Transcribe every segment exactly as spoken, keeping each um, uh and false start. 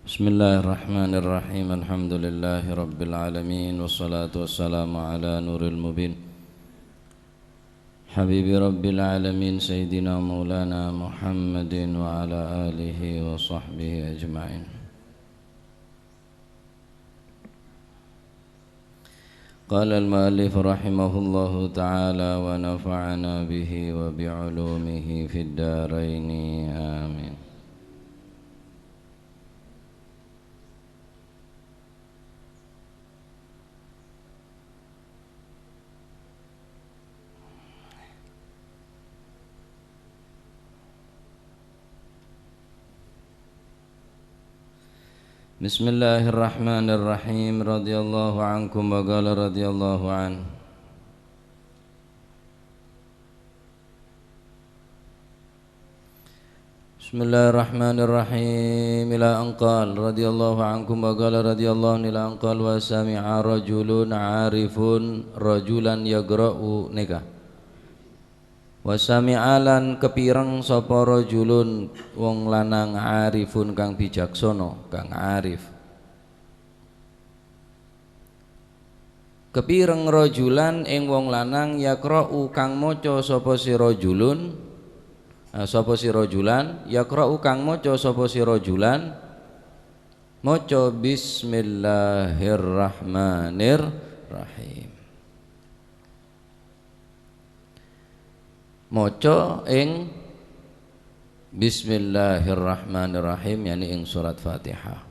Bismillahirrahmanirrahim. Alhamdulillahirabbil alamin. Wassalatu wassalamu ala nuril mubin. Habibi Rabbil alamin Sayyidina Maulana Muhammadin wa ala alihi wa sahbihi ajma'in. Qala al-mu'allif rahimahullahu ta'ala wa nafa'ana bihi wa bi 'ulumihi fid daraini. Amin. Bismillahirrahmanirrahim. Radhiyallahu ankum wa qala radhiyallahu an. Bismillahirrahmanirrahim. Ila anqal radhiyallahu ankum wa qala radhiyallahu anhu ila anqal wa sami'a rajulun arifun rajulan yaqra'u neka. Wa sami'a lan kepireng sapa rajulun wong lanang arifun kang bijaksana, kang arif. Kepireng rajulan ing wong lanang yaqra'u kang maca sapa si rajulun, eh, sapa si rajulan, yaqra'u kang maca sapa si rajulan, maca bismillahirrahmanirrahim. Maca ing bismillahirrahmanirrahim, yakni ing surat Fatihah.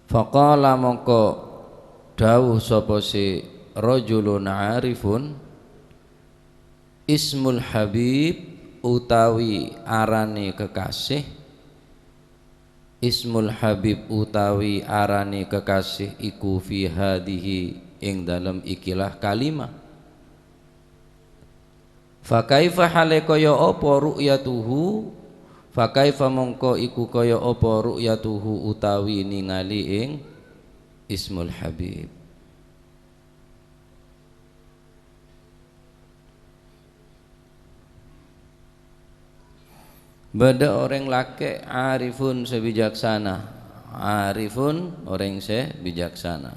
Faqala mongko dawuh sapa si rajulun arifun, "Ismul habib utawi arane kekasih, ismul habib utawi arane kekasih iku fi hadhihi ing dalem ikilah kalimah." Fakaifa hale kaya apa ru'yatuhu? Fakaifa mongko iku kaya apa ru'yatuhu utawi ningali ing Ismul Habib? Bâdâ orèng lakè' arifun sè bijaksana. Arifun, orèng sè bijaksana.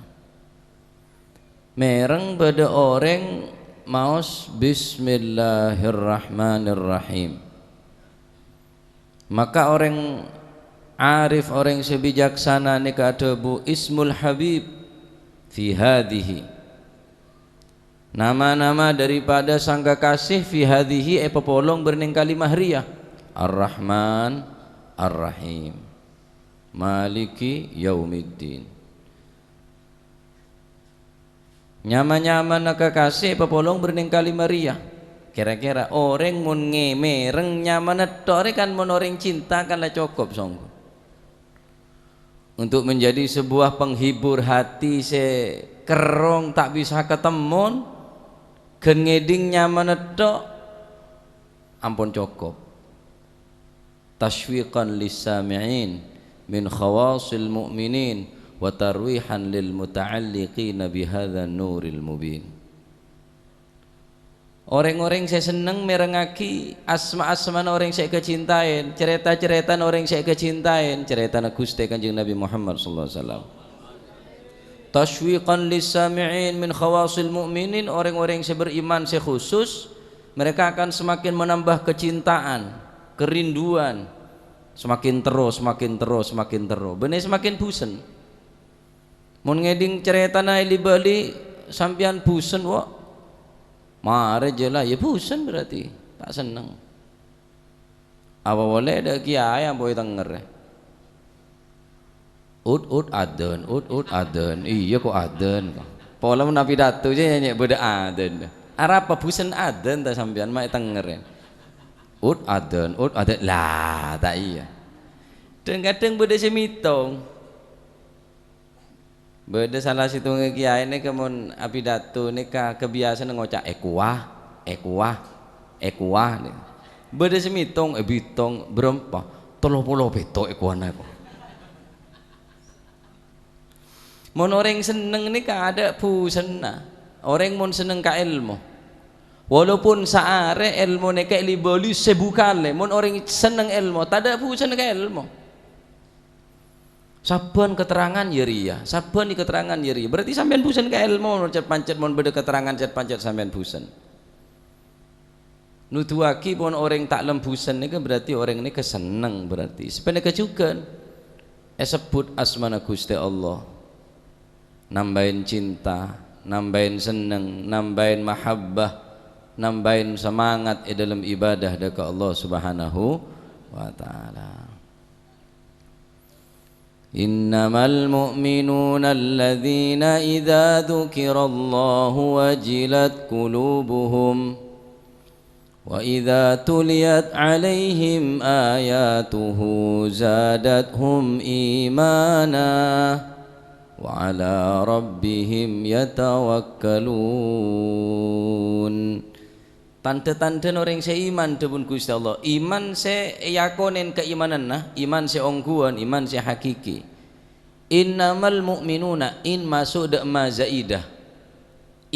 Mèreng bâdâ orèng maos "Bismillahirrahmanirrahim." Maka orèng arif, orèng sè bijaksana nèka adhâbu, "Ismul Habib fi hadhihi." Nama-nama daripada Sang Kakasih fi hadhihi èpapolong bârnèng kalimah rèya, Ar-Rahman, Ar-Rahim, Maliki Yaumiddin. Nyama-nyamana kakasè papolong bârnèng kalimah rèya. Kèra-kèra orèng mon ngè-, mèreng nyamana tok rè kan mon orèng cinta kan la cokop songgu. Untuk menjadi sebuah penghibur hati sè kerrong ta' bisa katemmon, ghân ngèdhing nyamana tok, ampon cokop. Tasywiqan lis-sami'in min khawasil mu'minin wa tarwihan lil muta'alliqina bihadzan nuril mubin. Orèng-orèng sè senneng mèrengngaghi asma-asmana orèng sè èkacintaè, carèta-carètana orèng sè èkacintaè, carètana Ghustè Kanjeng Nabi Muhammad sallallahu alaihi wasallam. Tasywiqan lis-sami'in min khawasil mu'minin, orèng-orèng sè beriman sè khusus, mereka akan semakin menambah kecintaan, kerinduan, semakin terus, semakin terus, semakin terus. Bânnè semakin busen. Mon ngèdhing carètana èli-bâli, sampèyan busen, wo. Marè jâ la, ya busen berarti, ta' senneng. Apa polè dâ' kiyaè ampo ètengngèrè. Ut, ut, adzan, ut, ut, adzan. Iyâ, kok adzan, kok. Pola mon apidato jâ nyè' bâdâ adzan. Arapa busen adzan ta' sampèyan ma' ètengngèrè. Ut, adzan, ut, adzan. Lah, ta' iyâ. Dhâng-kadhâng bâdâ sè mètong. Bâdâ sala sèttongnga kiyaè nèka mon apidato nèka kabiyasana ngoca', "Èkowa, èkowa, èkowa." Bâdâ sè mètong, èbitong, bârâmpa? Tello polo pètto' èkowana, ko. Mon orèng senneng nèka adâ' busenna. Orèng mon senneng ka èlmo. Walaupun saarè èlmo nèka èli-bâli sèbu kalè, mon orèng senneng èlmo, tadâ' busenna ka èlmo. Sabbhân keterangan ya rèya, sabbhân keterangan ya rèya. Berarti sampèyan bhusen ka èlmo, cet-pancet mon bâdâ keterangan cet-pancet sampèyan bhusen. Nuduwaghi pon orèng ta' lem bhusen nèka berarti orèng nèka senneng berarti. Sapanèka jhughân èsebbhut asmana Ghustè Allah. Nambâi cinta, nambâi senneng, nambâi mahabbah, nambâi semangat è dâlem ibadah dâ' ka Allah Subhanahu wa Ta'ala. إنما المؤمنون الذين إذا ذكر الله وجلت قلوبهم وإذا تليت عليهم آياته زادتهم إيمانا وعلى ربهم يتوكلون. Tandhâ-tandhâna orèng sè iman, dhâbuna Ghustè Allah. Iman sè èakonè kaimananna, iman sè ongghuwân, iman sè hakiki. Innamal mu'minuna, in maso' dâ' ma zaidah.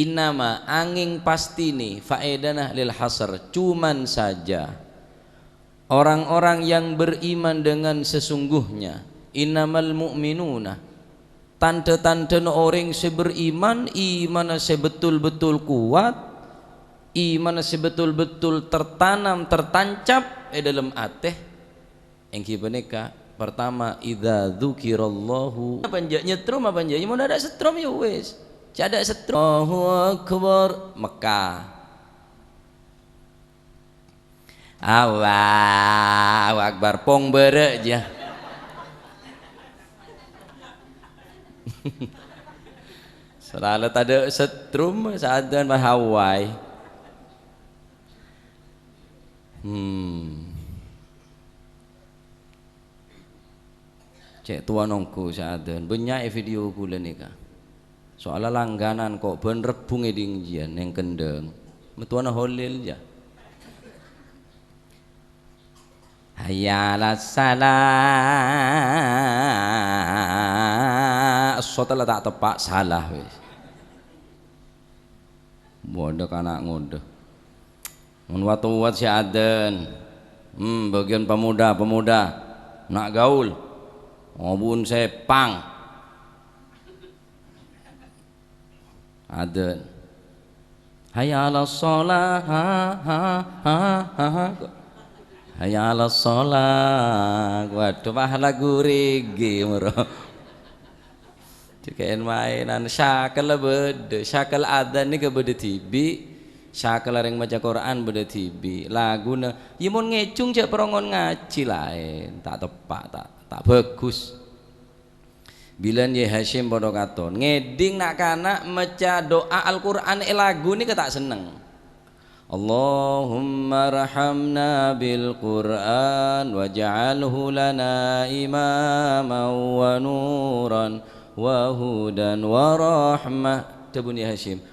Innama, angèng pastinè, faèdana lil hasr, cuman saja. Orang-orang yang beriman dengan sesungguhnya, innamal mu'minuna, tandhâ-tandhâna orèng sè beriman, imanna sè betul-betul kuat, imanna sè betul-betul tertanam, tertancap è dâlem atè, èngghi panèka, pertama, idza dzukirallahu. Apa enjâ' nyetrum apa enjâ'? Ya, mon adâ' setrum ya wis. Cè' adâ' setrum. Allahu Akbar, Mekah. Allahu Akbar, pong bârâ' jâ. Salalu tadâ' setrum, sa'adan ma' Hawaii. Hmm. Cè' towa nongghu sa'adan, bânnya' è video ghulâ nèka. Soalla langganan kok bân rebbhu ngèdhing jiyân neng kendhâng. Mètowana Holil, yâ. Hayya 'alas shalah. Sotella ta' teppa' salah wis. Mondhâ kana' ngodâ. Mon wat-wat sè adzan. Hmm, bagian pemuda, pemuda. Na' gaul. Ngobun sepang. Adzan. Hayya 'alas shalah, ha, ha, ha, ha, ha. Hayya 'alas shalah. Waduh, wah, lagu reggae moro. Jâ' kèn-maènan, syakella bâdâ, syakel adzan nèka bâdâ dhibi', syakel orèng maca Qur'an bâdâ dhibi', laguna, yâ mon ngèjhung jâ' pèrongon ngajhi laèn, ta' teppa', ta', ta' bhâghus. Bilân Yai Hasyim padâ katon, ngèdhing na'-kana' maca du'a Al-Qur'an è lagu nèka ta' senneng. Allahummarhamna bil Qur'an waj'alhu lana imaman wa nuran wa hudan wa rahmah. Dhâbuna Yai Hasyim,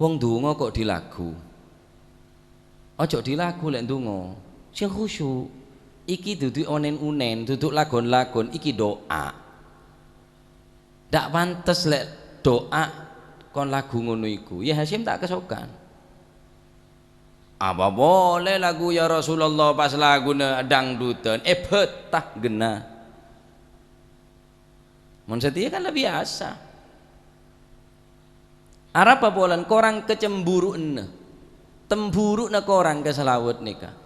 "Wong ndonga kok di lagu? Ojo di lagu lek ndonga. Sing khusyuk. Iki dudu onen-unen, dudu lagon-lagon, iki doa." Ndak pantes lek doa kon lagu ngono iku. Yai Hasyim ta' kasokan. Apa polè lagu Ya Rasulullah pas laguna dangdutan, èbhâta ghenna. Mon satèya kan la biyasa. Arapa polana korang kacemburu'na. Temburu'na korang ka salawat nèka.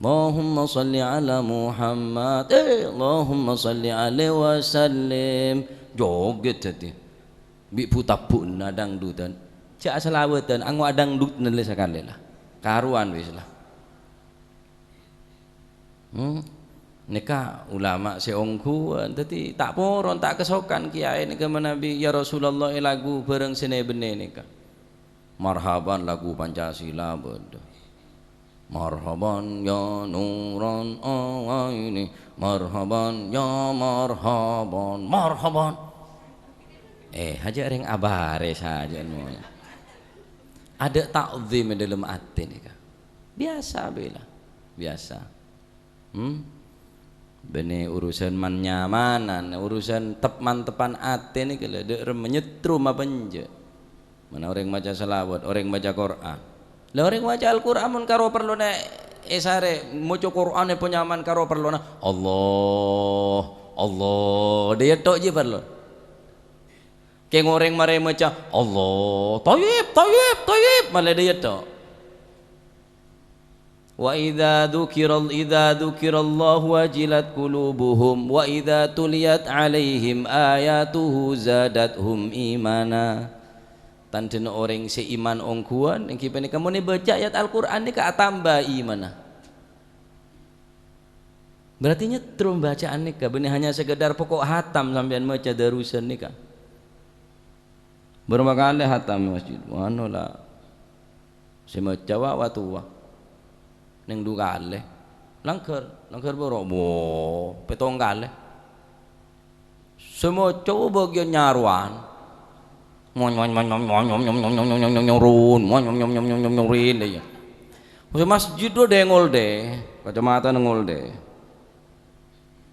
Allahumma shalli ala Muhammad. Eh, Allahumma shalli alaihi wasallim. Joget dhâddhi. Bi' bu-tabbu'na dangdutan. Jâ' asalawatan, ango' adangdutna lè sakalè la. Karowan wis la. Hmm. Nèka ulama sè ongghuwân. Dhâddhi ta' poron, ta' kasokan kèyaè nèka manabi, "Ya Rasulullah, è lagu bhârâng sè nè-bennè nèka." Marhaban lagu Pancasila bâdâ. Marhaban ya nuran aini, marhaban ya marhaban, marhaban. Eh, hajâ' rèng abârè sajân moy. Adâ' ta'zim è dâlem atè nèka. Biyasa bhâi la. Biyasa. Hmm? Bânnè urusan man-nyamanan, urusan tep-mantepan atè nèka la, dâ' remma nyetrum apa enjâ'. Mana orèng maca salawat, orèng maca Qur'an. La orèng maca Al-Qur'an mon karo parlona èsarè, maca Qur'an èpanyaman karo parlona, Allah. Allah, dâ' iyâ tho' jiyâ parlo. Kèng orèng marè maca, Allah, thayyib, thayyib, thayyib, malè dâ' iyâ tho'. "Wa idza dzukira, idza dzukirallahu wajilat qulubuhum, wa idza tuliyat 'alaihim ayatuhu zadathum imana." Tandhâna orèng sè iman ongghuwân, èngghi panèka mon èbâca ayat Al-Qur'an nèka atamba imanna. Berarti nyetrum bacaan nèka, bânnè hanya sekedar pokok hatam sampèyan maca darusan nèka. Bârâmpa kalè hatam masjid? Anu la, sè maca wa, wa towa. Nèng du kalè. Langghâr, langghâr bârâ', wo, pèttong kalè. Sè maca bâgiyân nyarowan. Mon, mon, mon, mon, mon, nyorun. Mon, mon, mon, mon, nyorun, dâ' iyâ. Sè masjid dhu dâ' ngol dâ', kacamatan ngol dâ'.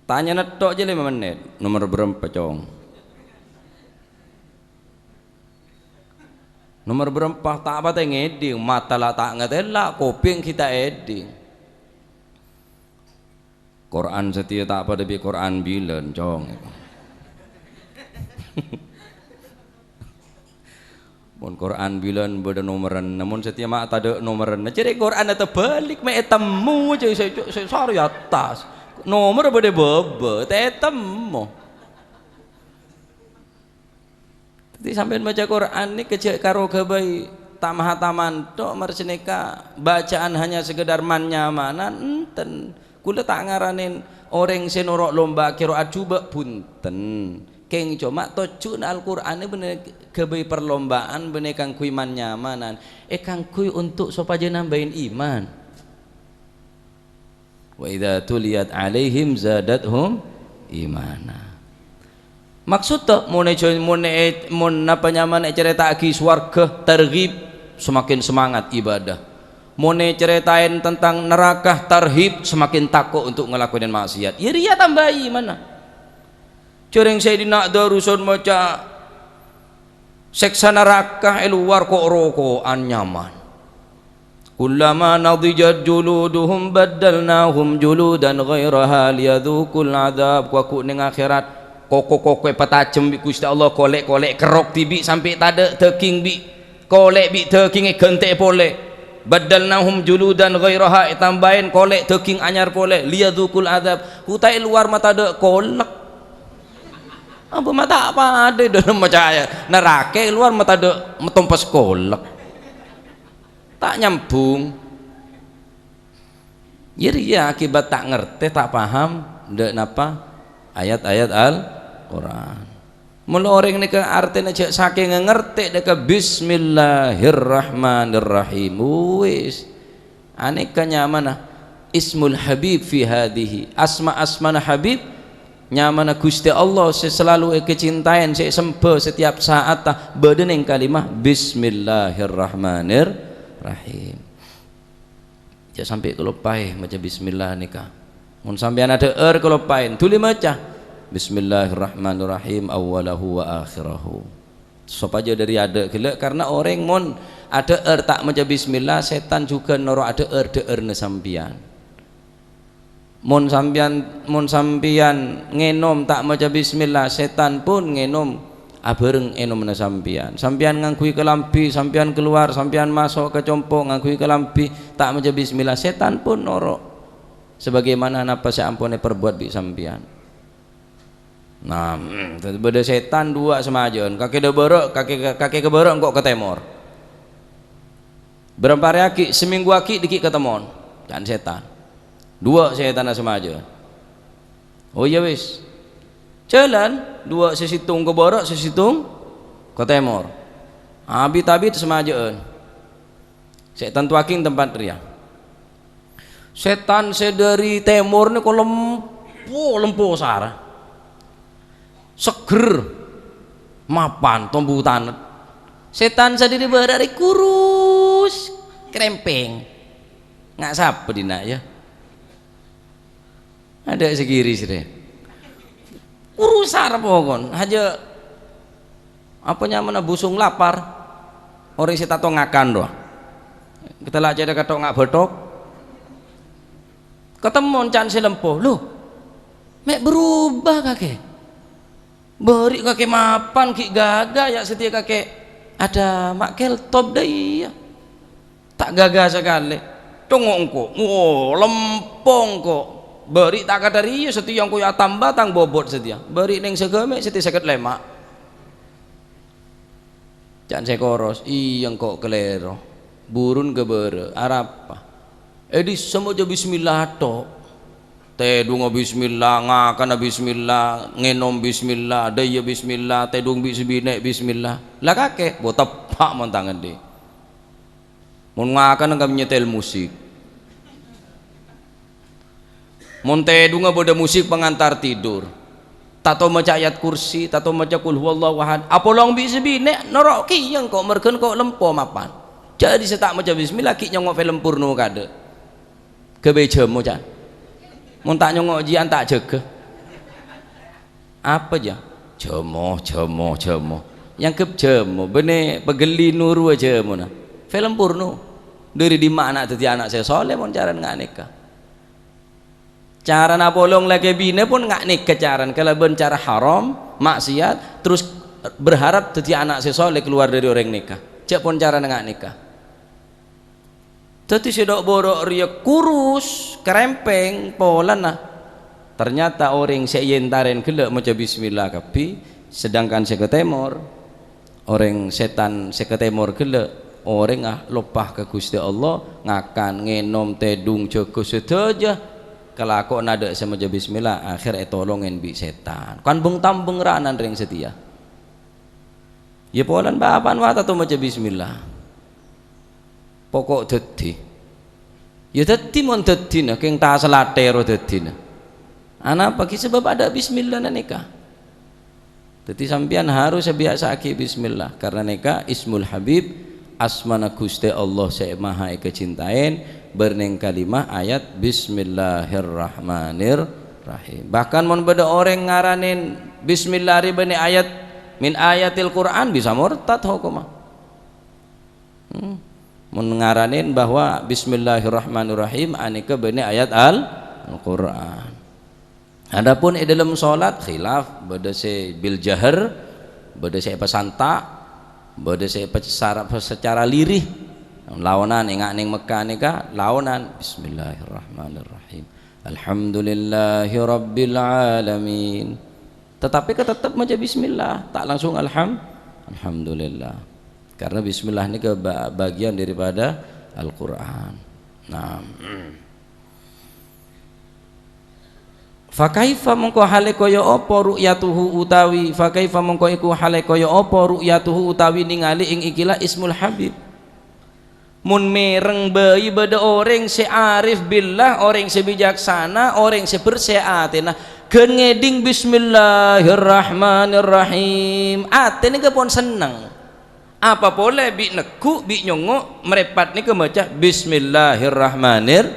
Tanyana tho' jiyâ lèma mennèt. Nomer bârâmpa, Cong? Nomer bârâmpa? Ta' patè ngèdhing, mata la ta' ngatèla', kopèng ghi' ta' èdhing. Qur'an satèya ta' padâ bi' Qur'an bilân, Cong. Mon Qur'an bilân bâdâ nomerranna, mon satèya ma' tadâ' nomerranna, jârèya Qur'anna tabâlik, ma' ètemmo jâ sè, sè sar è attas. Nomer bâdâ bâbâ, ta' ètemmo. Dhâddhi sampèyan maca Qur'an nèka jhâ' karo ghâbây tam-hataman tho', mar sanèka bacaan hanya sekedar man-nyamanan, enten. Kaulâ ta' ngaranè orèng sè noro' lomba qiraat jhubâ', bhunten. Kèng coma tojjhuna Al-Qur'an bânnè ghâbây parlombaan, bânnè kaangghuy man-nyamanan, èkaangghuy ontok sopajâ nambâi iman. "Wa idza tuliyat 'alaihim zadathum imana." Maksodda, mon è-, mon è-, mon napa nyamana ècarèta'aghi sowarghâ, targhib, semakin semangat ibadah. Mon ècarèta'è tentang naraka, tarhib, semakin tako' untuk ngalakonè ma'siyat. Iyâ rèya tambâi imanna. Jhârèng sè dinna' darusan maca sèksa naraka è lowar ko'-roko'an nyaman. "Kullama nadijat juluduhum baddalnahum juludan ghairaha liyadzuqul adzab." Kowa ghu' neng akhèrat, koko-koko èpatajem bi' Ghustè Allah, kolè'-kolè' kerrok dhibi' sampè' tadâ' dhâghing bi' kolè' bi' dhâghing èghântè polè. "Baddalnahum juludan ghairaha," ètambâi kolè' dhâghing anyar polè, "liyadzuqul adzab." Ghu' ta' è lowar ma' tadâ' kolek. Apa ma' ta' padâ è dâlem macaya? Naraka è lowar ma' tadâ' matompes kolek. Ta' nyambung. Iyâ rèya akibat ta' ngartè, ta' paham dâ' napa ayat-ayat Al-Qur'an. Mula orèng nèka artèna jhâ' sakènga ngartè nèka, "Bismillahirrahmanirrahim." Wis. Anèka nyamana Ismul Habib fi hadhihi. Asma-asmana Habib, nyamana Ghustè Allah sè salalu èkacintaèn, sè èsembhâ setiap sa'atta, bâdâ neng kalimah Bismillahirrahmanirrahim. Jhâ' sampè' kaloppaè maca bismillah nèka. Mon sampèyan adhâ'âr kaloppaèn, dhuli maca, "Bismillahirrahmanirrahim, awwalahu wa akhirahu." Sopajâ dâri adâ' ghellâ', karna orèng mon adhâ'âr ta' maca bismillah, sètan jhughân noro' adhâ'âr dhâ'ârna sampèyan. Mon sampèyan, mon sampèyan ngènom ta' maca bismillah, sètan pon ngènom abhâreng ènomma sampèyan. Sampèyan ngangghuy kalambhi, sampèyan kalowar, sampèyan maso' ka compo' ngangghuy kalambhi, ta' maca bismillah, sètan pon noro' sabagaimana napa sè ampon èparbuwât bi' sampèyan. Nah, mm, dhâddhi bâdâ sètan duwâ' samajâ'ân, kakè dâ' bârâ', kakè, kakè ka bârâ', engko' ka tèmor. Bârâmpa arè aghi', samènggu aghi' dhiggi' katemmon, can sètan. Duwâ' sètanna samajâ'ân. Oh, iyâ wis. Jhâlân, duwâ' sè sèttong ka bârâ', sè sèttong ka tèmor. Abit-abit samajâ'ân. Sè ètantowaghi tempat rèya. Sètan sè dâri tèmor nèko lempo, lempo sara. Seger. Mapan, tombu tanèt. Sètan sè dâri bârâ' rè kurus, krèmpèng. Nga' sapa dinna', yâ? Adâ' sè ghiris rè. Kurus sara pokon. Hajâ, apa nyamana, busung lapar. Orèng sè tanto ngakan rowa. Kita la cèdhâ kathok nga' bâthok. Katemmon can sè lempo. Loh, Me' berubah kakè. Bâri' kakè mapan ghi' ghâghâ ya satèya kakè. Ada ma' keltop dâ' iyâ. Ta' ghâghâ sakalè. Congo' engko', wo, lempo engko'. Bâri' ta' kadhâriyâ satèya engko' ya atamba tang bobot satèya. Bâri' neng saghâmè' satèya sèket lèma'. Ca'na sè koros, "Iyâ, engko' kalèro. Burun ghâbârâ'. Arapa?" "È dissa' maca bismillah tok. Tèdungnga bismillah, ngakana bismillah, ngènom bismillah, dâiyâ bismillah, tèdung bi' sè binè' bismillah." "La kakè?" "Bo teppa' mon tang andi'." Mon ngakana ka nyetel musik. Mon tèdungnga bâdâ musik pengantar tidur. Tanto maca ayat kursi, tanto maca qul huwallahu ahad. Apolong bi' sè binè', noro' kèya engko' merghâ engko' lempo mapan. Jadi sè ta' maca bismillah ghi' nyongo' film porno kadâ'. Ghâbây jhâmo, Can. Mon ta' nyongo' jiyâ ta' jâgâ. Apa, jâ? Jhâmo, jhâmo, jhâmo. Nyangghep jhâmo, bânnè paghelli noruwâ jhâmona. Film porno. Dâri dimma ana' dhâddhi ana' sè soleh mon carana nga' nèka? Carana apolong lakè binè pon nga' nèka carana kalabân cara haram, maksiat, terus berharap dhâddhi ana' sè soleh keluar dâri orèng nèka. Jâ' pon carana nga' nèka. Dhâddhi sè dho'-boro' rèya kurus, kerempeng polana. Ternyata orèng sè èentarèn ghellâ' maca bismillah kabbhi, sedangkan sè ka tèmor, orèng sètan sè ka tèmor ghellâ', orèngnga loppa ka Ghustè Allah, ngakan, ngènom, tèdung, jâgâ sadhâjâ. Kalakowanna adâ' sè maca bismillah, akhèr ètolongèn bi' sètan. Kan beng-tambeng ranan rèng satèya. Yâ polana bapa'na wa' tanto maca bismillah. Poko' dhâddhi. Yâ dhâddhi mon dhâddhina, kèng ta' salathèro dhâddhina. Anapa ghi? Sabâb adâ' bismillahna nèka. Dhâddhi sampèyan harus abiyasa'aghi bismillah. Karna nèka Ismul Habib, asmana Ghustè Allah sè maha èkacintaèn, bârnèng kalimah ayat Bismillahirrahmanirrahim. Bahkan mon bâdâ orèng ngaranè bismillah rèya bânnè ayat min ayatil Qur'an, bisa mortad hokomma. Hmm. Mon ngaranè bahwa Bismillahirrahmanirrahim anèka bânnè ayat Al-, Al-Qur'an. Adapun è dâlem salat khilaf, bâdâ sè bil jahar, bâdâ sè èpasanta', bâdâ sè èpasara-, sacara lirih. Laonan ènga' neng Mekkah nèka, laonan, "Bismillahirrahmanirrahim. Alhamdulillahirabbil alamin." Tetapi ka tetep maca bismillah, ta' langsung alham-, alhamdulillah. Karena bismillah nèka ba-, bagian daripada Al-Qur'an. Nah. Fakaifa mongko hale kaya apa ru'yatuhu utawi, fakaifa mongko iku hale kaya apa ru'yatuhu utawi ningali ing ikilah Ismul Habib. Mon mèreng bhâi bâdâ orèng sè arif billah, orèng sè bijaksana, orèng sè bersè atèna, ghân ngèdhing "Bismillahirrahmanirrahim", atèna ghâpon senneng. Apa polè bi' neggu', bi' nyongngo', mrèpat nèka maca "Bismillahirrahmanir-",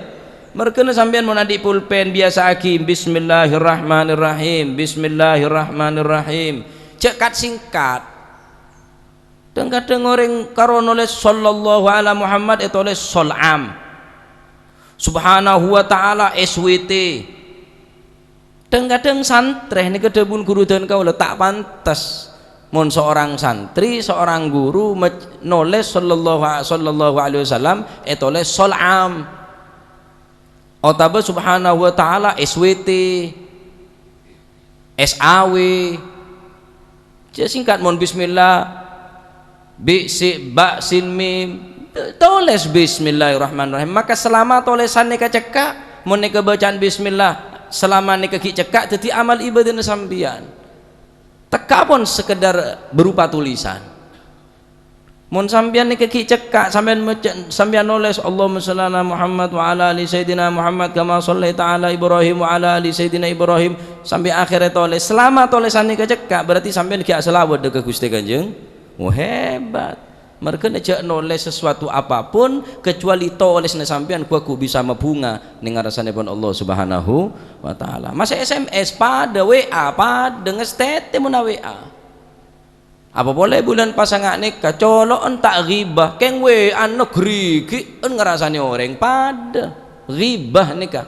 marghâna sampèyan mon andi' pulpen, biyasa'aghi "Bismillahirrahmanirrahim, Bismillahirrahmanirrahim". Jhâ' kat-sèngkat. Dhâng-kadhâng orèng karo nolès "Sallallahu ala Muhammad" ètolès "Sol Am". "Subhanahu wa ta'ala", S W T. Dhâng-kadhâng santrè nèka dhâbuna ghuru dân kaulâ, ta' pantes mon seorang santri, seorang guru mec-, nolès "Sallallahu a-, sallallahu alaihi wasallam" ètolès "Sol Am". Otabâ "Subhanahu wa ta'ala" S W T, S A W. Jhâ' sèngkat mon bismillah, bi, si, ba, sin, mim, tolès "Bismillahirrahmanirrahim". Maka salama tolèsan nèka cekka', mon nèka bacaan bismillah, salama nèka ghi' cekka', dhâddhi amal ibadahna sampèyan. Tekka' pon sekedar berupa tulisan. Mon sampèyan nèka ghi' cekka', sampèyan maca, sampèyan nolès, "Allahumma shalli ala Muhammad wa ala ali Sayyidina Muhammad kama shallaita ala Ibrahim wa ala ali Sayyidina Ibrahim," sampè' akhèrra tolès. Salama tolèsan nèka cekka', berarti sampèyan ghi' asalawat dâ' ka Ghustè Kanjeng. Wah, hebat. Marghâna jhâ' nolès sesuatu apapun, kecuali tolèsanna sampèyan ghu-, ghu bisa mabhunga neng arsanèpon Allah Subhanahu wa Ta'ala. Masa S M S padâ, W A padâ, ngastètè mon W A. Apa polè bulân pasanga' nèka, colo'en ta' ghibah, kèng W A-na ghrighi'en ngrasanè orèng padâ. Ghibah nèka.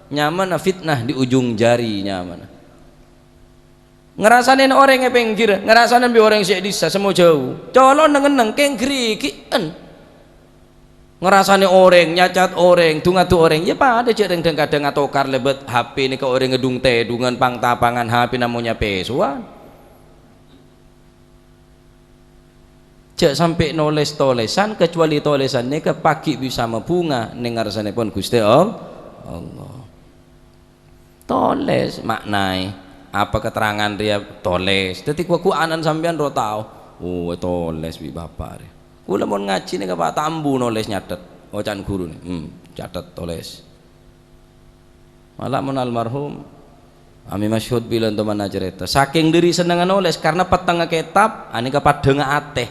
Nyamana fitnah di ujung jari nyamana. Ngrasane oreng e pengghir, ngrasane bi' oreng se dhissa semmo jauh. Colo' neng-enneng keng gerigi'en. Ngrasane oreng, nyacat oreng, du-ngadu oreng, ya padha ja' reng dhang-kadhang atokar lebat H P neka oreng ngedung tedungan pang-tapangan H P namonya pesowan. Ja' sampe' noles tolesan, kecuali tolesan neka pagi' bisa mabunga neng ngarsanepon Guste All-, Allah. Toles maknae. Apa keterangan reya toles. Daddi ku-, ku anan sampeyan ro tao. Oh, toles bi' bapa' reya. Kula mon ngaji neka Pak Tambu noles nyatet. Oca'an gurune. Hmm, catet toles. Mala mon almarhum Ami Masyhud bilang temanna cerita. Saking diri senengnga noles karena pettengnga kitab, aneka paddengnga ate.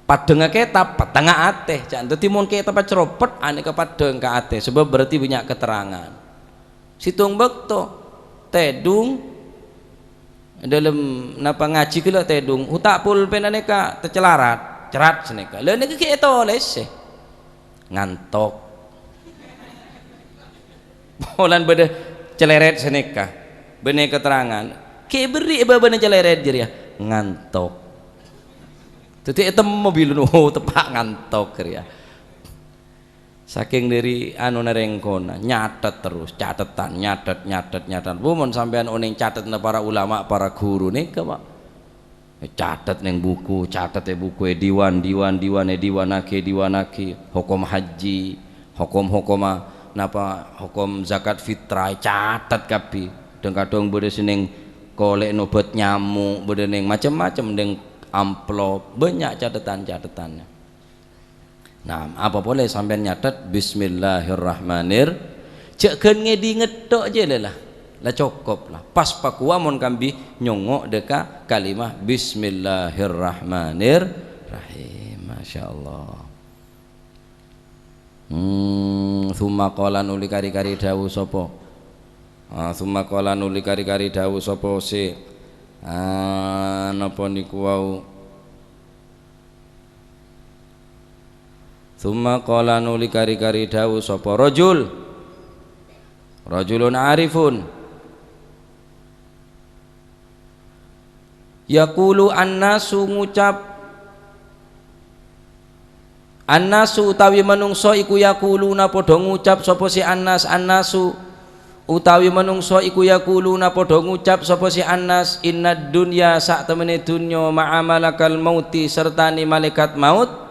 Paddengnga kitab, pettengnga ate. Ca'na daddi mon kitab aceropet, aneka paddeng ka ate. Sebab berarti banyak keterangan. Situng bakto, tedung, dalem napa ngaji gella' tedung, uta' pulpen aneka tecelarat, cerat saneka. Lha neka gi' etoles, eh. Ngantok. Polan badha celeret saneka. Benne keterangan. Gi' berri' babana celeret jareya. Ngantok. Daddi etemmo bilun, oh, teppa' ngantok jareya. Saking dhari anona rengkona, nyatet terus, catetan, nyatet, nyatet, nyatet. Bu, mon sampeyan oneng catetna para ulama, para guru neka, Pak. Catet neng buku, catet e buku, e diwan, diwan, diwan, e diwanagi, e diwanagi. Hokom haji, hokom-hokoma, napa, hokom zakat fitrah, catet kabbi. Dhang-kadhang badha se neng kole' nobat nyamuk, badha neng macem-macem, neng amplop, banyak catetan-catetannya. Nah, apa pole sampeyan nyatet bismillahirrahmanir-, ja' gan ngedinget tok je lè lah. La cokop lah. Pas pakowa mon kambi nyongngo' deka kalimah bismillahirrahmanirrahim. Masya Allah. Hmm, summa qala nuli kari-kari dawu sapa? Ah, summa qala nuli kari-kari dawu sapa se? Ah, napa niku wau? Tsumma qala nuli kari-kari dawu sapa rajul, rajulun arifun, yaqulu annasu ngucap, annasu utawi manungsa iku yaquluna padha ngucap sapa si annas, annasu utawi manungsa iku yaquluna padha ngucap sapa si annas, innad dunya sak temene dunnya ma'a malakal mauti sertane malaikat maut,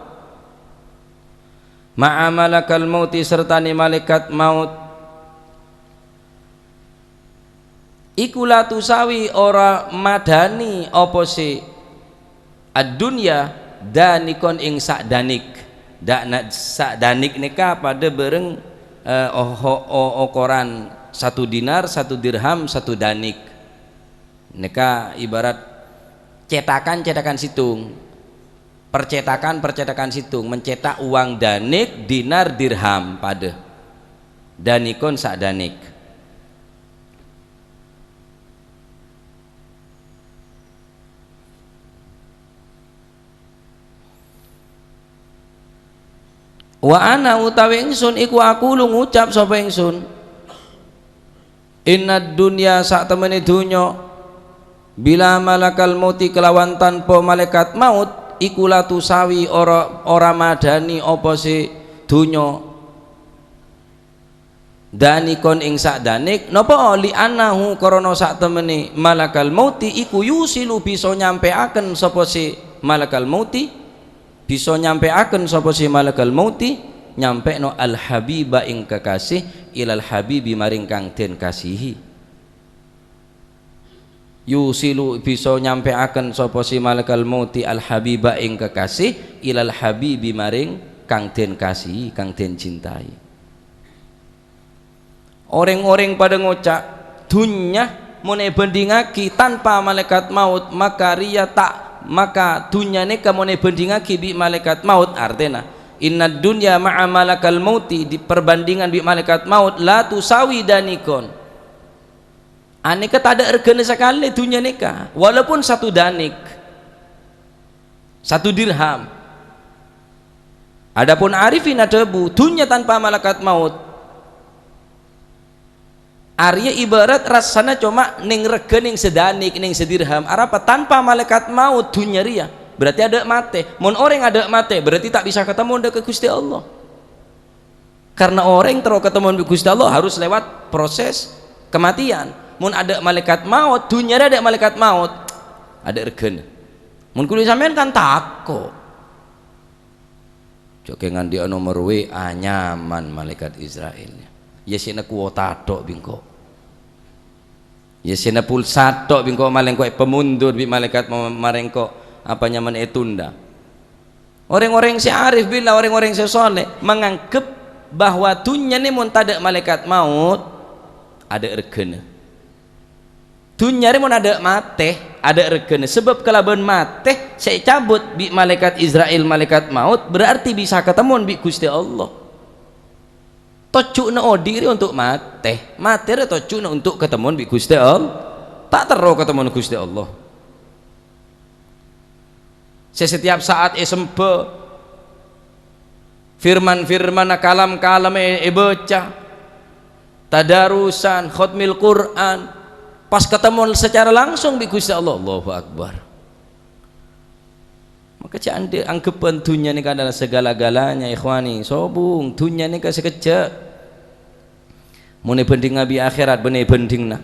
ma'a malakal mauti sertane malaikat maut. Iku la tusawi ora madani apa se ad-dunya danikon ing sak danik. Da-, na-, sak danik neka padha bareng, eh, oho-, o-, okoran satu dinar, satu dirham, satu danik. Neka ibarat cetakan-cetakan situng. Percetakan-percetakan situng, mencetak uang danik, dinar, dirham, padha. Danikon sak danik. Wa ana utawi ingsun iku aqulu ngucap sapa ingsun, innad dunya sak temene dunnya, bila malakal mauti kelawan tanpa malaikat maut, iku la tusawi ora, ora madani apa se dunnya. Danikon ing sak danik, napa li annahu krana sak temene malakal mauti iku yusilu bisa nyampeaken sapa se malakal mauti, bisa nyampeaken sapa se malakal mauti, nyampekno al habiba ing kekasih ilal habibi maring kang den kasihi. Yusilu bisa nyampeaken sapa si malakal mauti al habiba ing kekasih ilal habibi maring kang den kasihi, kang den cintai. Oreng-oreng padha ngoca', "Dunnya mon ebandhingagi tanpa malaikat maut, maka riya ta', maka dunnya neka mon ebandhingagi bi' malaikat maut," artena, "Innad dunya ma'a malakal mauti," di perbandingan bi' malaikat maut, "la tusawi danikon." Aneka tadha' regana sakale dunnya neka, walaupun satu danik, satu dirham. Adapun arifin adhabu, dunnya tanpa malaikat maut, Arèya ibarat rassana coma neng règhâ neng sadanèk, neng sadirham. Arapa? Tanpa malaèkat maut dhunnya rèya, berarti adâ' matè. Mon orèng adâ' matè, berarti ta' bisa katemmo dâ' ka Ghustè Allah. Karena orèng terro katemmo bi' Ghustè Allah harus lewat proses kematian. Mon adâ' malaèkat maut, dhunnya rèya adâ' malaèkat maut, adâ' règhâna. Mon kaulâ sampèyan kan tako'. Jhâ' kè ngandi'â nomer W A nyaman malaèkat Izrail. Yâ sèna kuota tok bi' engko'. Yâ sèna pulsa tok bi' engko' malèngko' èpamundur bi' malaèkat ma-, marèngko' apa nyaman ètunda. Orèng-orèng sè arif billah, orèng-orèng sè sholeh, manganggep bahwa dhunnya nè mon tadâ' malaèkat maut, adâ' règhâna. Dhunnya rè mon adâ' matè, adâ' règhâna. Sabâb kalabân matè sè ècabut bi' malaèkat Izrail, malaèkat maut, berarti bisa katemmo bi' Ghustè Allah. Tojjhuna odi' rè ontok matè. Matè rè tojjhuna ontok katemmo bi' Ghustè Allah. Ta' terro katemmo Ghustè Allah. Sè setiap saat èsembhâ, firman-firmanna, kalam-kalamma è-, èbâca, tadarusan, khotmil Qur'an, pas katemmo secara langsung bi' Ghustè Allah. Allahu Akbar. Maka jhâ' andhi' anggebbhân dhunnya nèka adalah segala-galanya, ikhwani. Sobung, dhunnya nèka sakejjhâ'. Mon èbhândhingnga bi' akhèrat, bânnè bhândhingnga.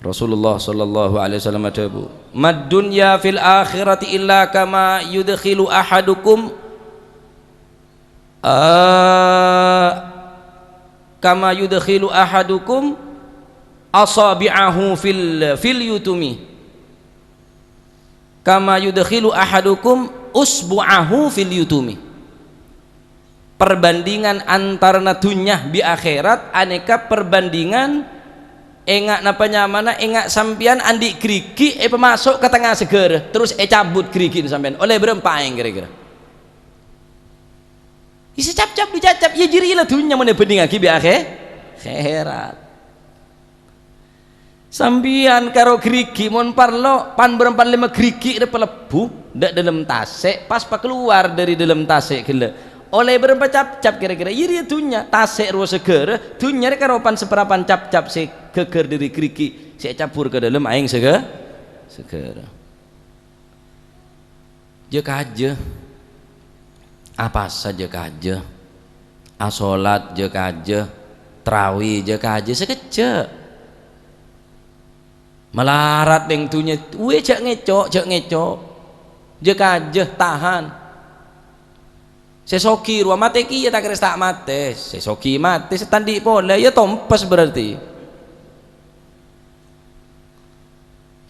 Rasulullah sallallahu alaihi wasallam adhâbu, "Mad dunya fil akhirati illa kama yudkhilu ahadukum, a, kama yudkhilu ahadukum asabi'ahu fil, fil yutumi." "Kama yudkhilu ahadukum usbu'ahu fil yutumi." Perbandingan antarana dhunnya bi' akhèrat anèka perbandingan enga' napa nyamana, enga' sampèyan andhi' ghârighi' èpamaso' ka tengnga saghârâ, terros ècabut ghârighi'na sampèyan. Ollè bârâmpa aèng kèra-kèra? Iyâ sè cap-cap dicap-cap, iyâ jârèya la dhunnya mon èbhândhingngaghi bi' akhè-, akhèrat. Sampèyan karo ghârighi' mon parlo, pan-bârâmpan lèma ghârighi' rè palebbhu dâ' dâlem tasè', pas pakalowar dâri dâlem tasè' ghellâ'. Ollè bârâmpa cap-cap kèra-kèra? Iyâ rèya dhunnya, tasè' rowa saghârâ, dhunnya rè karo pan-saparapan cap-cap sè ghâgghâr dâri ghârighi' sè ècabbhur ka dâlem aèng saghâ-, saghârâ. Jâ-kajâ. Apasa jâ-kajâ. Asolat jâ-kajâ. Trawè jâ-kajâ. Sakejjhâ'. Malarat neng dhunnya. Wè, jâ' ngèco', jâ' ngèco'. Jâ-kajâ, tahan. Sè soghi rowa matè kèya ta' kèra ta' matè. Sè soghi matè, sè ta' andhi' polè, yâ tompes berarti.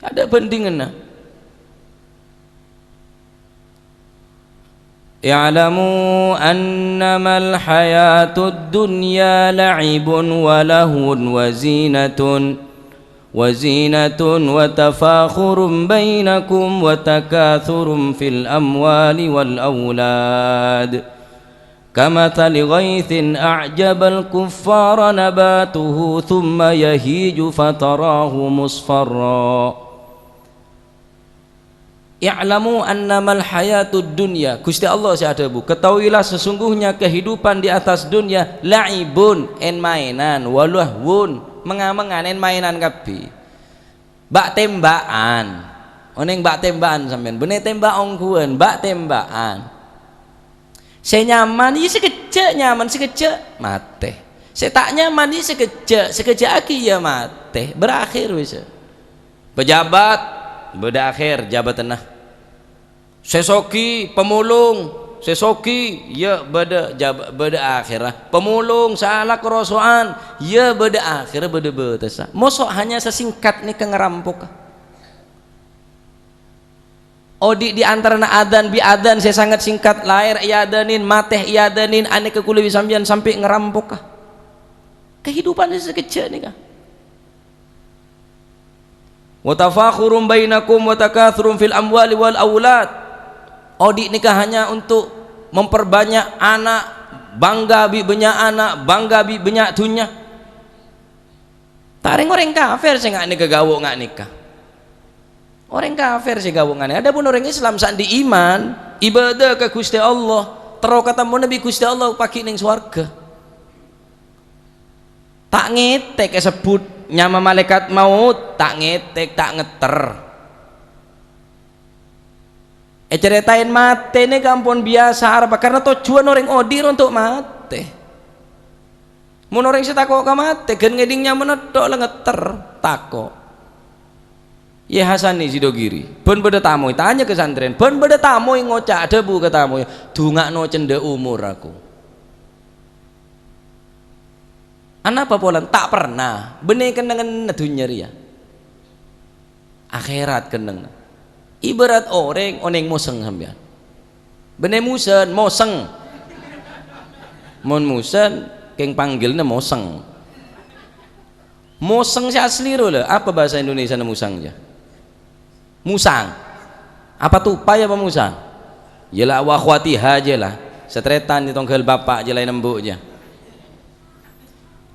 Adâ' bhândhinganna. "I'lamu annamal hayatud dunya la'ibun wa lahwun wa zinatun, wa zinatun wa tafakhurun bainakum wa takathurun fil amwali wal aulad." Kamathali ghaitsin a'jabal kuffara nabatuhu tsumma yahiju fatarahu musfarra. "I'lamu annamal hayatud dunya," Ghustè Allah sè adhâbu, "Ketahuilah sesungguhnya kehidupan di atas dunia la'ibun," èn-maènan, "wa lahwun," mèng-amèngan, èn-maènan kabbhi. Bâk-tèmbâ'ân. Onèng bâk-tèmbâ'ân sampèyan. Bânnè tèmbâ' ongghuwân, bâk-tèmbâ'ân. Sè nyaman, iyâ sakejjhâ' nyaman, sakejjhâ' matè. Sè ta' nyaman, iyâ sakejjhâ', sakejjhâ' aghi iyâ matè. Berakhir wis. Pejabat, bâdâ akhèr jabâtanna. Sè soghi, pamolong, sè soghi, iyâ bâdâ jab-, bâdâ akhèrra. Pamolong, sala karoso'an, iyâ bâdâ akhèrra, bâdâ bâtessa. Mosok hanya sasingkat nèka ngarampoka. Odi' di antarana adzan bi' adzan sè sanget singkat, lahèr èadzanin, matè èadzanin, anèka kaulâ bi' sampèyan sampè' ngarampoka. Kahidupan sè sakejjhâ' nèka. "Wa tafakhurum bainakum wa takathurun fil amwali wal aulad." Odi' nèka hanya untuk memperbanyak anak, bangga bi' bânnya' anak, bangga bi' bânnya' dhunnya. Ta' rèng-orèng kafir sè nga' nèka ghawo nga' nèka. Orèng kafir sè ghawo nga' nèka. Adapun orèng Islam sè andi' iman, ibadah ka Ghustè Allah, terro katemmo bi' Ghustè Allah paghi' neng sowarghâ. Ta' ngètèk èsebbhut nyama malaèkat maut, ta' ngètèk, ta' ngetter. Ècarètaè matè nèka ampon biyasa, arapa? Karna tojjhuwân orèng odi' ronto' matè. Mon orèng sè tako' ka matè, ghân ngèdhing nyamana tho' la ngetter, tako'. Yè Hasani Sidogiri, bân bâdâ tamoy, tanya ka santrèn, bân bâdâ tamoy ngoca', adhâbu ka tamoy, "Dunga'no cendhâ' omor aku." Anapa polana? Ta' perna. Bânnè kennengnganna dhunnya rèya. Akhèrat kennengnganna. Ibarat orèng onèng mosèng sampèyan. Bânnè mosèn, mosèng. Mon mosèn, kèng pangghilna mosèng. Mosèng sè asli ro, lho. Apa bahasa Indonesiana mosèng, ya? Musang. Apa tupai apa musang? Yâ la, wa akhwatiha jâ la. Satarètan, tongghâl bapa' jâ, laèn embu' jâ.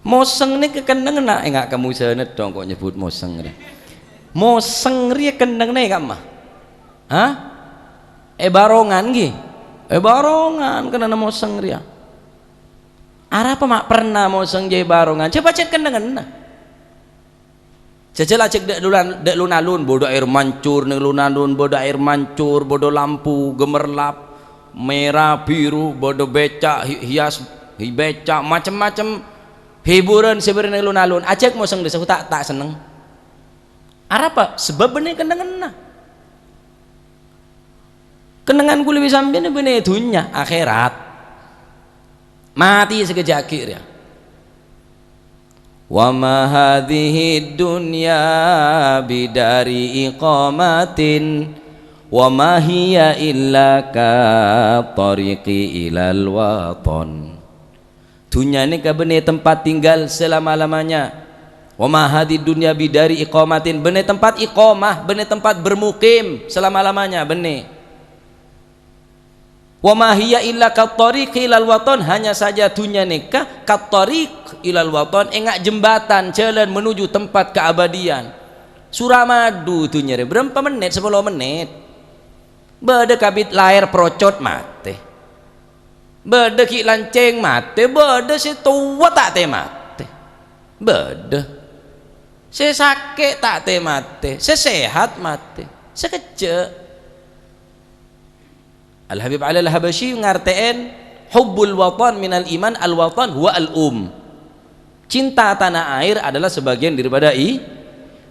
Mosèng nèka kennengnganna, enga' ka mosènna dong ko' nyebbhut mosèng rè. Mosèng rèya kennengnganna enga' ma? Hah? È bârongan ghi? È bârongan kennengnganna mosèng rèya. Arapa ma' perna mosèng jâ è bârongan? Jâ pajhât kennengnganna. Jhâjhâl ajhâk dâ' lulan-, dâ' lon-alon, bâdâ aèr mancor neng lon-alon, bâdâ aèr mancor, bâdâ lampu gemerlap, mèra, biru, bâdâ bèca, hi-, hias, hi-, bèca, macem-macem hiburan sè bâdâ neng lon-alon. Ajhâk mosèng dâ' sahu ta', ta' senneng. Arapa? Sabâb bânnè kennengnganna. Kennengngan kulâ bi' sampèyan bânnè dhunnya, akhèrat. Matè sakejjhâ' aghi' rèya. "Wa ma hadzihid dunya bidari iqamatin, wa ma hiya illa ka thariqi ilal watan." Dhunnya nèka bânnè tempat tinggal selama-lamanya. "Wa ma hadzihid dunya bidari iqamatin," bânnè tempat iqamah, bânnè tempat bermukim selama-lamanya, bânnè. "Wa ma hiya illa kathariqi ilal watan," hanya saja dhunnya nèka kathariq ilal watan, enga' jembatan jalan menuju tempat keabadian. Suramadu dhunnya rè, bârâmpa mennit? Sapolo mennit. Bâdâ kabit laèr procot matè. Bâdâ ghi' lancèng matè, bâdâ sè towa ta' tè matè. Bâdâ. Sè sakè' ta' tè matè, sè sehat matè. Sakejjhâ'. Al-Habib Ali Al-Habasyi ngartè'è, "Hubbul watan minal iman, al-watan huwa al-um." Cinta tanah air adalah sebagian daripada i-,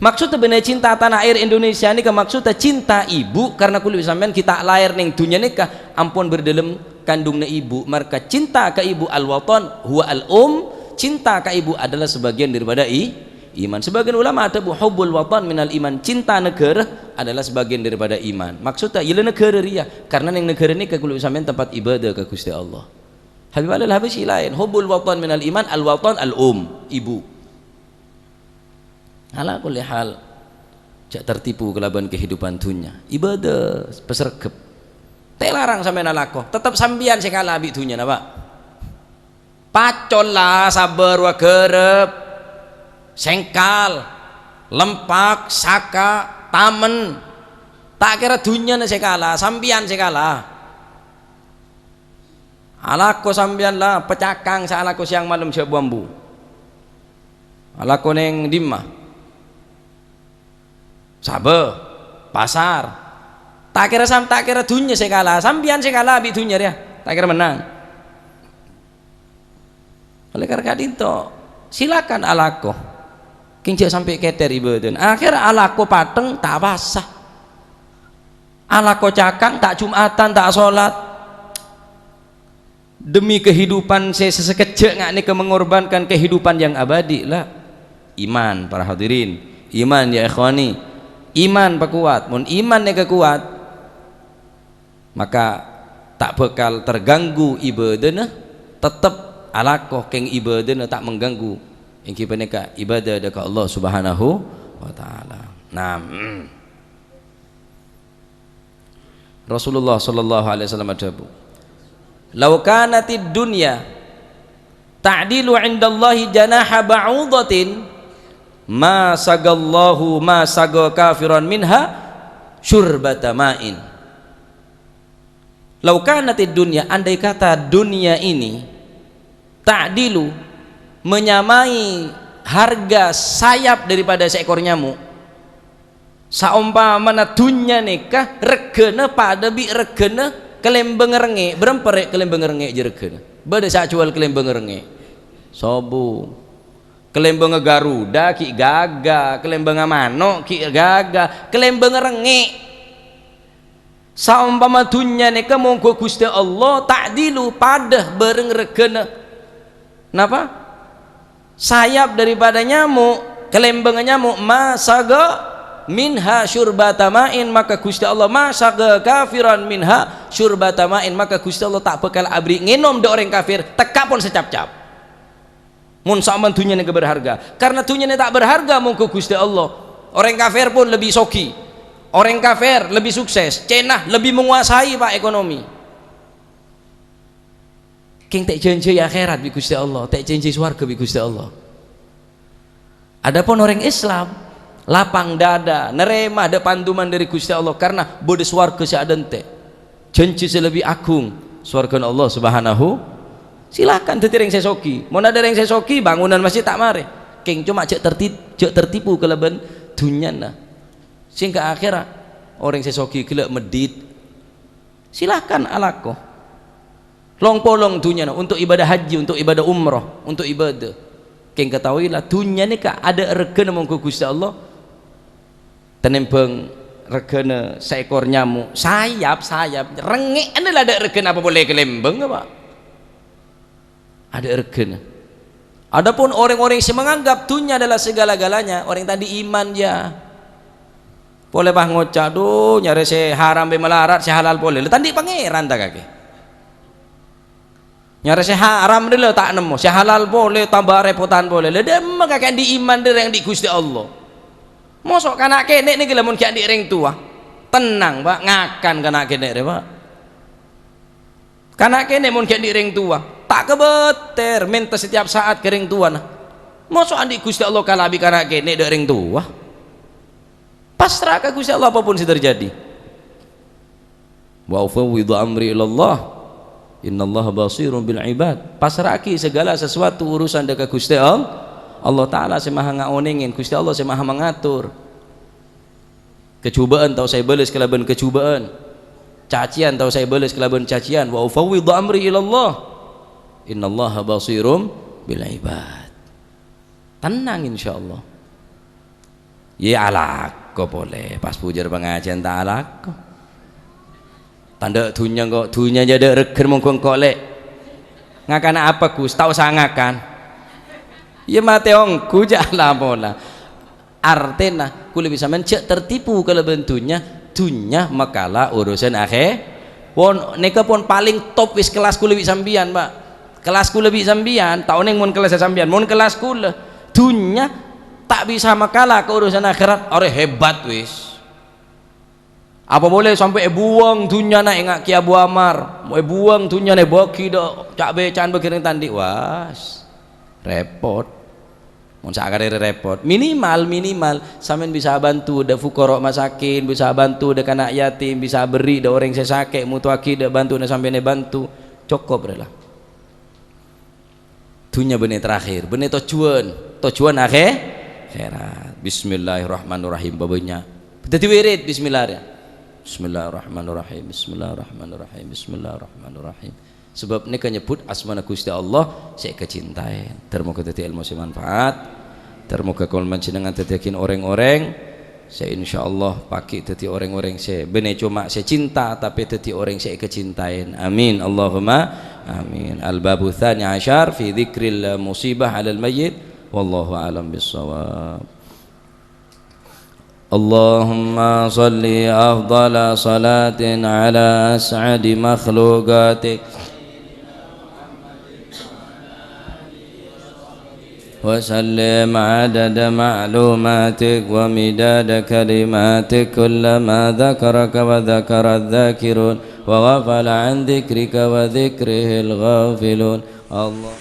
maksudnya bânnè cinta tanah air Indonesia nèka maksudnya cinta ibu, karena kulâ bi' sampèyan ghi' ta' laèr neng dhunnya nèka ampon bâdâ dâlem kandungnga ibu. Marka cinta ka ibu, al-watan huwa al-um, cinta ka ibu adalah sebagian daripada i-, iman. Sebagian ulama adhâbu, "Hubbul watan minal iman," cinta negara adalah sebagian daripada iman. Maksudnya, yâ la negara rèya, karena neng negara nèka kulâ bi' sampèyan tempat ibadah ka Ghustè Allah. Habib Ali Al-Habasyi laèn, "Hubbul watan minal iman, al-watan al-um," ibu. Ala kulli hal, jhâ' tertipu kalabân kehidupan dhunnya. Ibadah, pasregep. Ta' èlarang sampèyan alako, tetep sampèyan sè kala bi' dhunnya, napa? Pacol la, sabâr, wa ghârâp, sèngkal, lempak, saka, tamen. Ta' kèra dhunnyana sè kala, sampèyan sè kala. Alako sampèyan la, pacakang sè alako sèyang malem jhâ' bu-ambu. Alako neng dimma? Sabâ, pasar. Ta' kèra sam-, ta' kèra dhunnya sè kala, sampèyan sè kala bi' dhunnya rèya. Ta' kèra mennang. Oleh karena ka'dinto, silakan alako. Kèng jhâ' sampè' kèter ibâdâna. Akhèr alako pathèng ta' pasa. Alako cakang, ta' Jumatan, ta' solat. Demi kehidupan sè, sè sakejjhâ' nga' nèka mengorbankan kehidupan yang abadi, la. Iman, para hadirin. Iman, ya ikhwani. Iman pakowat. Mon iman nèka kowat, maka ta' bhâkal terganggu ibâdâna, tettep alako kèng ibâdâna ta' mengganggu, èngghi panèka ibadah dâ' ka Allah Subhanahu wa Ta'ala. Nah, mm. Rasulullah sallallahu alaihi wasallam adhâbu, "Lau kanatid dunya ta'dilu indallahi janaha ba'udatin, ma sagallahu, ma saga kafiran minha syurbata ma'in." Lau kanatid dunya, andai kata dunia ini, ta'dilu, Menyamai harga sayap daripada seekor nyamuk. Saompamana dunnya nèka regghâna padâ bi' regghâna kalèmbângnga rèngngè', bârâmpa rè' kalèmbângnga rèngngè' jâ regghâna? Bâdâ sè ajhuwâl kalèmbângnga rèngngè'? Sobung. Kalèmbângnga garuda ghi' ghâghâ, kalèmbângnga mano' ghi' ghâghâ, kalèmbângnga rèngngè'. Saompama dunnya nèka mongghu Ghustè Allah ta'dilu padâ bârâng regghâna. Napa? Sayap daripada nyamuk, kalèmbângnga nyamuk, ma saga minha syurbata ma'in, maka Ghustè Allah ma saga kafiran minha syurbata ma'in, maka Ghustè Allah ta' bhâkal aberri' ngènom dâ' orèng kafir, tekka pon sacapcap. Mon saompama dunnya nèka berharga, karena dunnya nèka ta' berharga mongghu Ghustè Allah. Orèng kafir pon lebbi soghi. Orèng kafir lebbi sukses. Cèna lebbi menguasai, Pak, ekonomi. Kèng ta' èjhânjhi akhèrat bi' Ghustè Allah, ta' èjhânjhi sowarghâ bi' Ghustè Allah. Adapun orèng Islam, lapang dada, narèma dâ' panduman dâri Ghustè Allah, karena bâdâ sowarghâ sè adhânte'. Jhânjhi sè lebbi aghung, sowarghâna Allah Subhanahu. Silakan dhâddhi rèng sè soghi. Mon adâ' rèng sè soghi, bangunan masjid ta' marè. Kèng coma jhâ' terti-, jhâ' tertipu kalabân dunnyana. Sehingga akhèra orèng sè soghi ghellâ' meddhit. Silakan alako. Long-polong dunnyana untuk ibadah haji, untuk ibadah umroh, untuk ibadah. Kèng ketahuilah, dunnya nèka adâ' regghâna mongghu Ghustè Allah. Tanèmbhâng regghâna saèkor nyamuk, sayap, sayap, rèngngè'na la adâ' regghâna apa polè kalèmbângnga, Pak? Adâ' regghâna. Adapun orèng-orèng sè menganggap dunnya adalah segala-galanya, orèng ta' andi' iman, ya. Polè pas ngoca', "Dhu, nyarè sè haram bhâi malarat, sè halal polè." La ta' andi' Pangèran ta' kakè? Nyarè sè haram dhâlâ ta' nemmo, sè halal polè tamba rèpotan polè. La dâ'emma kakè andi' iman dhâri andi' Ghustè Allah? Moso' kana' kènè' nèka la mon ghi' andi' rèng towa. Tennang, Pak, ngakan kana' kènè' rè, Pak. Kana' kènè' mon ghi' andi' rèng towa, ta' kabâter mènta setiap saat ka rèng towana. Moso' andi' Ghustè Allah kala bi' kana' kènè' dâ' rèng towa? Pasra ka Ghustè Allah apapun sè terjadi. "Wa ufawwidhu amri ilallah, innallaha basirun bil ibad." Pasra'aghi segala sesuatu urusan dâ' ka Ghustè Allah. Allah Ta'ala sè maha ngaonèngè, Ghustè Allah sè maha mangator. Kajhubâ'ân ta' osa èbâles kalabân kajhubâ'ân. Cacèyan ta' osa èbâles kalabân cacèyan. "Wa ufawwidhu amri ilallah, innallaha basirun bil ibad." Tennang, insyaallah. Yâ, alako polè, pas bujâr pangajiân ta' alako. Tandhâ' dhunnya engko', dhunnya jâ' adâ' regghâna mongghu engko', Lè'. Ngakana apa, Gus? Ta' osa ngakan. Yâ, matè ongghu, jâ' la pola. Artèna, kaulâ bi' sampèyan jâ' tertipu kalabân dhunnya, dhunnya makala urusan akhè-, pon, nèka pon palèng top wis kellas kaulâ bi' sampèyan, Pak. Kellas kaulâ bi' sampèyan, ta' onèng mon kellassa sampèyan, mon kellas kaulâ, dhunnya ta' bisa makala ka urusan akhèrat, arè hebat wis. Apa polè sampè' èbuwâng dhunnyana ènga' Kè Abu Ammar, èbuwâng dhunnyana èbâghi dâ' ca'-bâca'an bâghi rèng ta' andi', was, rèpot. Mon sakarè rèpot, minimal, minimal sampèyan bisa bantu dâ' fuqara masakin, bisa bantu dâ' kana' yatim, bisa berri' dâ' orèng sè sakè', motoaghi dâ' bantuna sampèyan èbantu, cokop rè la. Dhunnya bânnè terakhir, bânnè tojjhuwân, tojjhuwân akhè-, akhèrat. Bismillahirrahmanirrahim, bâbânnya'. Dhâddhi wirid, bismillah, ya. Bismillahirrahmanirrahim, bismillahirrahmanirrahim, bismillahirrahmanirrahim. Sabâb nèka nyebbhut asmana Ghustè Allah sè èkacintaè. Ter-moghâ dhâddhi èlmo sè manfaat. Ter-moghâ kaulâ panjhennengngan dhâddhiyâghin orèng-orèng sè insyaallah paghi' dhâddhi orèng-orèng sè bânnè coma sè cinta, tapè dhâddhi orèng sè èkacintaè. Amin. Allahumma amin. Al-babu tsani asyar fi dzikril musibah 'alal mayyit. Wallahu a'lam bissawab. Allahumma shalli afdhala shalatin 'ala as'adi makhluqatik. وسلم عدد معلوماتك ومداد كلماتك كلما ذكرك وذكر الذاكرون وغفل عن ذكرك وذكره الغافلون. الله.